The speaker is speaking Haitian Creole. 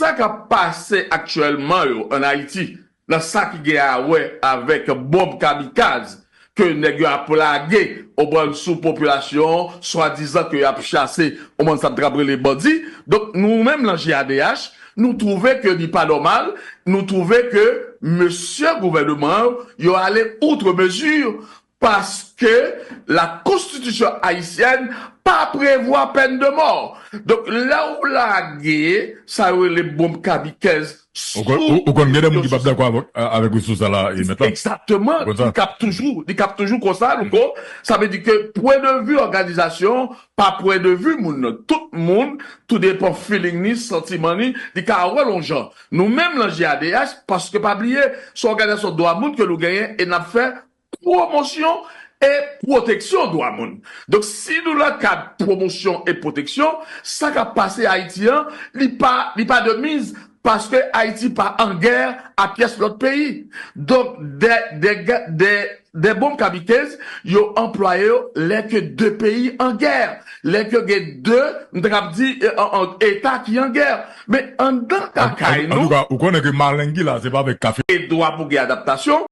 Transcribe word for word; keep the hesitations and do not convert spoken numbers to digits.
sa k ap pase aktyèlman yo ann Ayiti, nan sa ki gen a wè avèk bonm kamikaz ke nèg yo ap lage, ou konprann, sou popilasyon an, swadizan ke y ap chase, ou konprann, sa n t ap rele bandi. Donk, nou menm nan J A D H, nou twouve ke li pa nòmal, nou twouve ke mesye gouvènman yo, yo ale outre mesure, paske la konstitisyon ayisyèn pa prevwa pèn de mò. Donk, lè w lage sa yo rele bonm kamikaz, ou konn, ou, ou konn gen de moun ki p ap dakò avèk, avèk resous sa la, e, mèt la. Egzakteman. Ou konn sa? Li k ap toujou, li k ap toujou konsa, Louko. Sa vle di ke pwen de vi òganizasyon pa pwen de vi moun nan. Tout moun, tou depan feeling ni, santiman ni, li ka wè l yon jan. Nou menm nan J A D H, paske pa bliye, se yon òganizasyon dwa moun ke nou genyen e n ap fè pwomosyon e pwoteksyon dwa moun. Donk, si nou nan kad pwomosyon e pwoteksyon, sa k ap pase Ayiti an, li pa, li pa de miz, paske Ayiti pa an gè a pyès lòt peyi. Donk, de, de, de, de bonm kamikaz, yo anplwaye yo lè ke de peyi an gè, lè ke gen de, m ta kab di, e, an, an, eta ki an gè. Men anndan kakay nou, antouka, ou konnen ke malengila, se pa avèk kafe. E dwa pou gen adaptasyon,